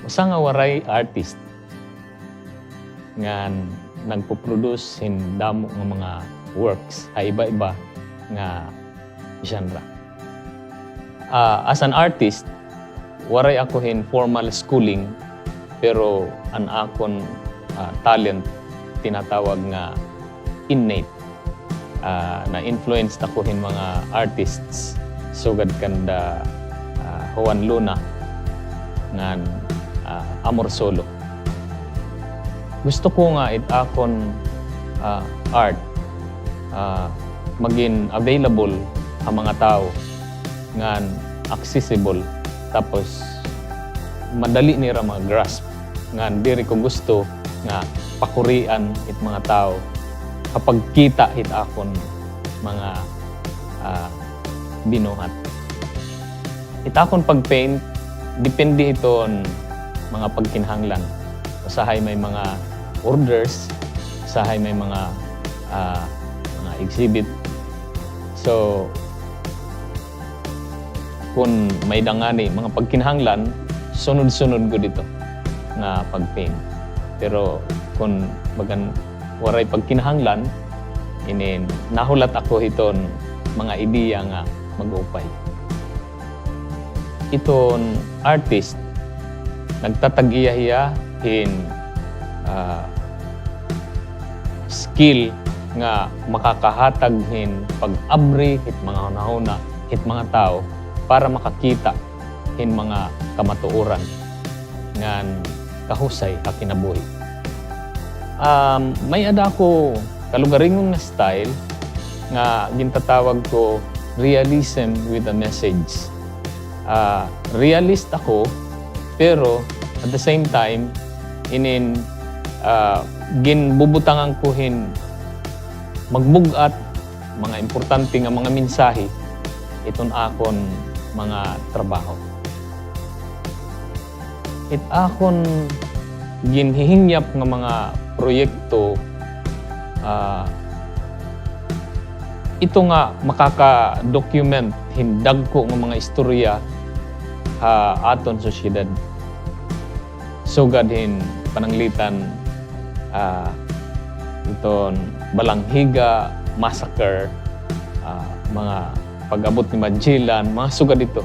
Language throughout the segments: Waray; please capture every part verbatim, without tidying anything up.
Usa nga waray artist ngan nagpo-produce hin damo nga mga works ha iba-iba nga genre. Ah, as an artist, waray ako hin formal schooling, pero an akon, ah, talent tinatawag nga innate. Ah, na-influenced ako hin mga artists, sugad kanda, ah, Juan Luna ngan, ah, Amor Solo. Gusto ko nga it akon, ah, art, ah, magin available ha mga tawo ngan accessible, tapos madali nira ma-grasp. Ngan diri ko gusto nga pakurian it mga tawo kapag kita it akon mga, ah, binuhat. It akon pag-paint, depende hiton mga pagkinahanglan. Usahay may mga orders, usahay may mga, ah, mga exhibit. So, kun may-ada ngani mga pagkinahanglan, sunod-sunod gud ito nga pag-paint. Pero kun bagan waray pagkinahanglan, inin nahulat ako hiton mga ideya nga mag-upay. Iton artist, nagtatag-iya hiya hin, ah, skill nga makakahatag hin pag-abri hit mga hunahuna hit mga tawo para makakita hin mga kamatuoran ngan kahusay ha kinabuhi. Um, may-ada ako kalugaringon nga style nga gintatawag ko realism with a message. Ah, realist ako, pero at the same time, inin, ah, ginbubutangan ko hin magbug-at mga importante nga mga mensahe iton akon mga trabaho. It akon ginhihingyap nga mga proyekto, ah, ito nga makaka-document hin dagko nga mga istorya ha aton sosyedad. Sugad hin pananglitan, ah, iton Balangiga Massacre, ah, mga pag-abot ni Magellan, mga sugad ito.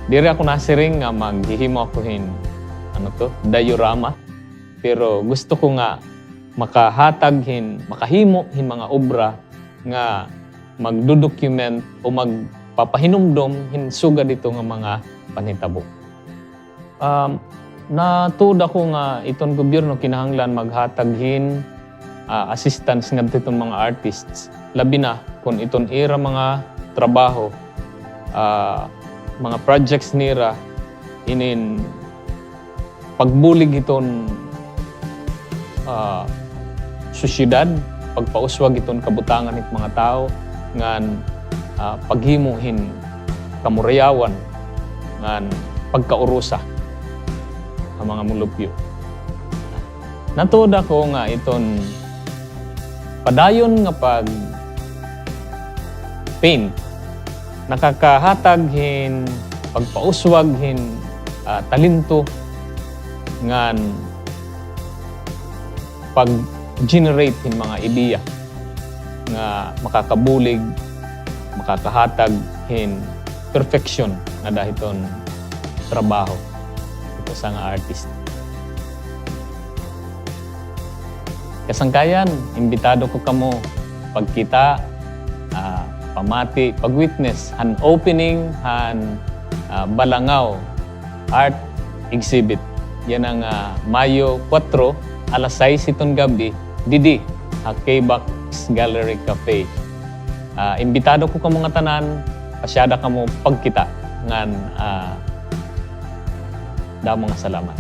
Diri ako nasiring nga maghihimo ako hin, ano to, diorama. Pero gusto ko nga makahatag hin, makahimo hin mga obra nga magdo-document o magpapahinumdom hin sugad ito nga mga panhitabo. Um, natuod ako nga iton gobyerno kinahanglan maghatag hin, ah, assistance ngadto hiton mga artists, labi na kon iton ira mga trabaho, ah, mga projects nira inin pagbulig hiton, ah, sosyedad, pagpauswag hiton kabutangan hit mga tawo, ngan, ah, paghimo hin kamurayawan, ngan pagkaurusa ha mga mulupyo. Natuod ako nga iton padayon nga pag-paint, nakakahatag hin pagpauswag hin, ah, talento ngan pag-generate hin mga ideya nga makakabulig, makakahatag hin perfection ngada hiton trabaho hit usa nga artist. Kasangkayan, imbitado ko kamo pagkita, ah, pamati, pag-witness han opening han, ah, Balangaw Art Exhibit. Yana nga, ah, Mayo kuwatro, alas sais hiton gab-i, didi ha K-Box Gallery Cafe. Ah, imbitado ko kamo ngatanan, pasyada kamo pagkita ngan, ah, damo nga salamat.